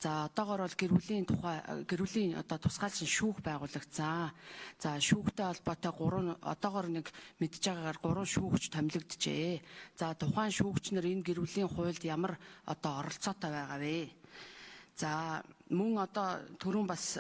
За, одоогор бол гэр бүлийн тухай, гэр бүлийн одоо тусгаалсан шүүх байгуулагдсан. За, шүүхтэй холбоотой 3, одоогор нэг мэдж байгаагаар 3 шүүгч томилогджээ. За, тухайн шүүгч нар энэ гэр бүлийн хуульд ямар одоо оролцоотой байгаа вэ? За, мөн одоо түрүүн бас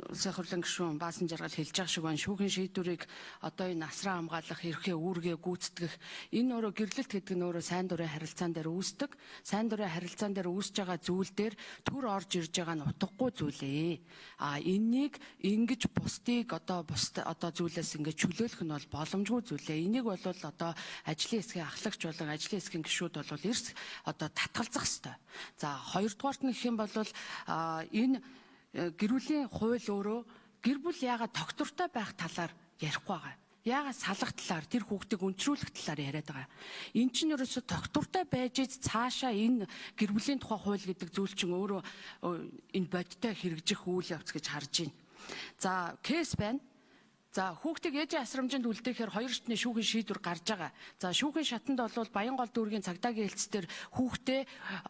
Улсын хурлын гишүүн Баасан Жаргал хэлж байгаа шиг байна. Шүүхийн шийдвэрийг одоо энэ асран хамгаалах эрхээ, үүргээ гүйцэтгэх, энэ өөрөө гэрлэлт гэдэг нь өөрөө сайн дурын харилцаан дээр үүсдэг. Сайн дурын харилцаан дээр үүсэж байгаа зүйл дээр төр орж ирж байгаа нь утгагүй зүйлээ. А энэнийг ингэж бусдыг одоо бусд одоо зүйлээс ингэж чөлөөлөх нь бол боломжгүй зүйлээ. Энийг бол одоо ажлын хэсгийн ахлагч болон ажлын хэсгийн гишүүд бол эрс одоо татгалзах ёстой. За, хоёрдугаарт нь гэх юм бол энэ гэр бүлийн хууль өөрөө гэр бүл яагаад тогтвортой байх талаар ярихгүй байгаа. Яагаад салах талаар, тэр хүүхдийг өнчрүүлэх талаар яриад байгаа. Эн чинь ерөөсө тогтвортой байж цаашаа энэ гэр бүлийн тухай хууль гэдэг зүйл чинь өөрөө энэ бодиттой хэрэгжих үйл явц гэж харж байна. За, кейс байна. За, хүүхдийг ээжийн асрамжинд үлдээхээр хоёр шатны шүүхийн шийдвэр гарч байгаа. За, шүүхийн шатанд бол Баянгол дүүргийн цагдаагийн хэлцээр хүүхдээ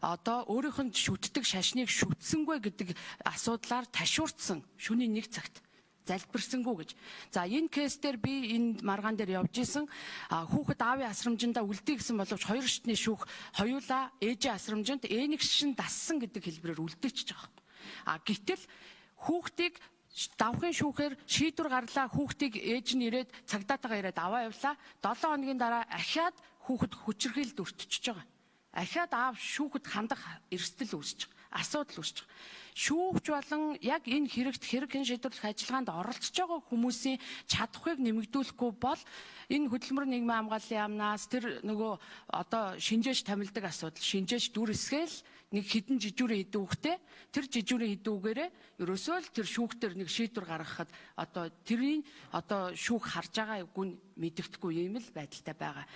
одоо өөрийнх нь шүтдэг шашныг шүтсэнгүй гэдэг асуудлаар ташуурдсан шөнийн 1 цагт залбирсангүй гэж. За, энэ кейс дээр би энэ маргаан дээр явж исэн. Хүүхэд аавын асрамжиндаа үлдээ гэсэн боловч хоёр шатны шүүх хоёулаа ээжийн асрамжинд ээнийг шин дассан гэдэг хэлбэрээр үлдээчихэж байгаа. А гэтэл хүүхдийг давхын шүүхээр шийдвэр гарлаа, хүүхдийг ээж нь ирээд цагдаатайгаа ирээд аваа явлаа. 7 хоногийн дараа ахиад хүүхэд хүчирхийлэлд өртөчөж байгаа. Ахиад аав шүүхэд хандах эрсдэл үүсэж байгаа. Асуудал үүсэж байгаа. Шүүгч болон яг энэ хэрэгт хэрэг хэн шийдвэрлэх ажиллагаанд оролцож байгаа хүмүүсийн чадхыг нэмэгдүүлэхгүй бол энэ хөдөлмөр нийгмийн хамгааллын яамнаас тэр нөгөө одоо шинжээч томилдог асуудал, шинжээч дүр эсгээл нэг хідэн жижүүрийн хідэн үхтэй, тэр жижүүрийн хідэн үгээрээ ерөөсөө л тэр шүүхтэр нэг шийдвэр гаргахад одоо тэрийн одоо шүүх харж байгаа үгүй мэдэгдэхгүй юм л байдалтай байгаа.